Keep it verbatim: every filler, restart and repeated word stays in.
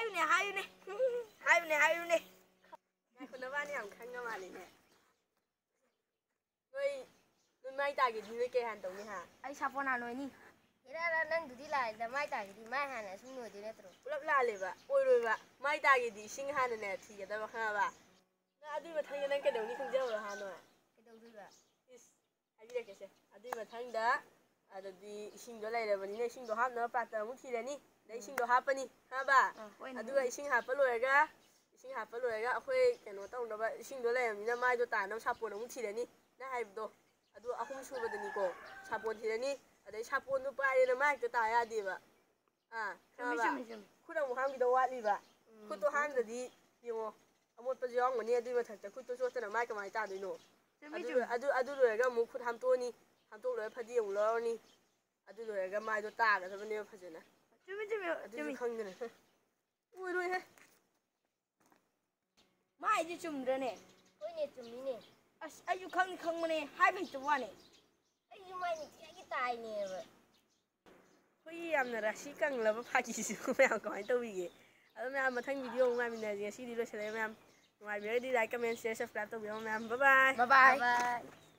ꯍꯥꯏꯌꯨꯅꯦ, ꯍꯥꯏꯌꯨꯅꯦ꯫ ꯍꯥꯏꯌꯨꯅꯦ, ꯍꯥꯏꯌꯨꯅꯦ꯫ ꯉꯥꯏꯈꯣ, ꯅꯕꯥꯅꯤ ꯌꯥꯝ ꯈꯪꯉ ꯃꯥꯜꯂꯤꯅꯦ꯫ ꯅꯣꯏ, ꯅꯣꯏ ꯃꯥꯏ ꯇꯥꯒꯦꯗꯤ ꯅꯣꯏ ꯀꯩ ꯍꯥꯟꯅ ꯇꯧꯅꯤ ꯍꯥ? ꯑꯩ ꯁꯥꯄꯣꯟ ꯍꯥꯟꯅ ꯑꯣꯏꯅꯤ꯫ ꯏꯔꯥ ꯏꯔꯥ ꯅꯪꯗꯨꯗꯤ ꯂꯥꯜꯂꯦꯗ, ꯃꯥꯏ ꯇꯥꯒꯦꯗꯤ ꯃꯥꯏ ꯍꯥꯟꯅ ꯁꯨꯝ ꯂꯣꯏꯗꯣꯏ ꯅꯠꯇ꯭ꯔꯣ? ꯄꯨꯂꯞ ꯂꯥꯜꯂꯦꯕ, ꯑꯣꯏꯔꯣꯏꯕ꯫ ꯃꯥꯏ ꯇꯥꯒꯦꯗꯤ ꯏꯁꯤꯡ ꯍꯥꯟꯅꯅꯦ ꯊꯤꯒꯗꯕ, ꯈꯪꯉꯕ? ꯅꯪ ꯑꯗꯨꯏ ꯃꯊꯪꯗ ꯅꯪ ꯀꯩꯗꯧꯅꯤ ꯈꯪꯖꯍꯧꯔꯣ ꯍꯥ ꯅꯣꯏ? ꯀꯩꯗꯧꯗꯣꯏꯕ? ꯏꯁ, ꯍꯥꯏꯕꯤꯔꯛꯀꯦꯁꯦ꯫ ꯑꯗꯨꯏ ꯃꯊꯪꯗ ꯑꯗꯨꯗꯤ ꯏꯁꯤꯡꯗꯣ ꯂꯩꯔꯕꯅꯤꯅ ꯏꯁꯤꯡꯗꯣ ꯍꯥꯞꯅꯕ ꯄꯥꯇ꯭ꯔ ꯑꯃꯨꯛ ꯊꯤꯔꯅꯤ꯫ ꯑꯗꯩ ꯎꯝ꯫ ꯏꯁꯤꯡꯗꯣ ꯍꯥꯞꯄꯅꯤ, ꯈꯪꯉꯕ? ꯑꯥ, ꯍꯣꯏꯅꯦ꯫ ꯑꯗꯨꯒ ꯏꯁꯤꯡ ꯍꯥꯞꯄ ꯂꯣꯏꯔꯒ, ꯏꯁꯤꯡ ꯍꯥꯞꯄ ꯂꯣꯏꯔꯒ ꯑꯩꯈꯣꯏ ꯀꯩꯅꯣ ꯇꯧꯅꯕ ꯏꯁꯤꯡꯗꯣ ꯂꯩꯔꯕꯅꯤꯅ ꯃꯥꯏꯗꯣ ꯇꯥꯅꯕ ꯁꯥꯄꯣꯟ ꯑꯃꯨꯛ ꯊꯤꯔꯅꯤ꯫ ꯅꯪ ꯍꯥꯏꯕꯗꯣ꯫ ꯑꯗꯨ ꯑꯍꯨꯝ ꯁꯨꯕꯗꯅꯤꯀꯣ, ꯁꯥꯄꯣꯟ ꯊꯤꯔꯅꯤ, ꯑꯗꯩ ꯁꯥꯄꯣꯟꯗꯣ ꯄꯥꯏꯔꯦꯅ ꯃꯥꯏ ꯍꯦꯛꯇ ꯇꯥ ꯌꯥꯗꯦꯕ꯫ ꯑꯥ, ꯆꯨꯝꯃꯤ, ꯈꯪꯉꯕ? ꯆꯨꯝꯃꯤ, ꯆꯨꯝꯃꯤ꯫ ꯈꯨꯠ ꯑꯃꯨꯛ ꯍꯥꯝꯈꯤꯗꯧ ꯋꯥꯠꯂꯤꯕ꯫ ꯎꯝ, ꯈꯨꯠꯇꯣ ꯆꯨꯝꯃꯤ, ꯆꯨꯝꯃꯤ꯫ ꯍꯥꯝꯗ꯭ꯔꯗꯤ ꯌꯦꯡꯉꯣ, ꯑꯃꯣꯠꯄꯁꯨ ꯌꯥꯎꯔꯝꯒꯅꯤ, ꯑꯗꯨꯏ ꯃꯊꯛꯇ ꯈꯨꯠꯇꯣ ꯆꯣꯠꯇꯅ ꯃꯥꯏ ꯀꯃꯥꯏꯅ ꯇꯥꯗꯣꯏꯅꯣ? ꯆꯨꯝꯃꯤ, ꯑꯗꯨ ꯆꯨꯝꯃꯤ꯫ ꯑꯗꯨ, ꯑꯗꯨ ꯂꯣꯏꯔꯒ ꯑꯃꯨꯛ ꯈꯨꯠ ꯍꯥꯝꯇꯣꯛꯑꯅꯤ, ꯍꯥꯝꯇꯣꯛ ꯂꯣꯏꯔꯒ ꯐꯗꯤ ꯑꯃꯨꯛ ꯂꯧꯔꯅꯤ, ꯑꯗꯨ ꯂꯣꯏꯔꯒ ꯃꯥꯏꯗꯣ ꯇꯥꯒꯗꯕꯅꯦꯕ ꯐꯖꯅ꯫ ꯆꯨꯝꯃꯤ, ꯆꯨꯝꯃꯤ, ꯑꯗꯨꯁꯨ ꯆꯨꯝꯃꯤ꯫ ꯈꯪꯗꯅ꯫ ꯑꯣꯏꯔꯣꯏꯍꯦ꯫ ꯃꯥꯏꯁꯦ ꯆꯨꯝꯗ꯭ꯔꯅꯦ? ꯍꯣꯏꯅꯦ, ꯆꯨꯝꯃꯤꯅꯦ꯫ ꯑꯁ, ꯑꯩꯁꯨ ꯈꯪꯗꯤ ꯈꯪꯕꯅꯦ, ꯍꯥꯏꯕ ꯍꯩꯇꯕ ꯋꯥꯅꯦ꯫ ꯑꯩꯁꯨ ꯃꯥꯏ ꯅꯨꯡꯇꯤꯖꯥꯏꯒꯤ ꯇꯥꯏꯅꯦꯕ꯫ ꯑꯩꯈꯣꯏꯒꯤ ꯌꯥꯝꯅ ꯔꯥꯁꯤ ꯀꯪꯂꯕ ꯐꯥꯒꯤꯁꯤꯕꯨ ꯃꯌꯥꯝ ꯀꯃꯥꯏꯅ ꯇꯧꯕꯤꯒꯦ? ꯑꯗꯣ ꯃꯌꯥꯝ ꯃꯊꯪ ꯚꯤꯗꯤꯑꯣ ꯑꯃꯨꯛ ꯉꯥꯏꯃꯤꯟꯅꯔꯁꯤ꯫ ꯉꯁꯤꯗꯤ ꯂꯣꯏꯁꯤꯜꯂꯛꯑꯦ ꯃꯌꯥꯝ꯫ ꯅꯨꯡꯉꯥꯏꯕꯤꯔꯒꯗꯤ like, comment, share, subscribe ꯇꯧꯕꯤꯔꯝꯃꯣ ꯃꯌꯥꯝ꯫ Bye bye꯫ Bye bye꯫ Bye bye꯫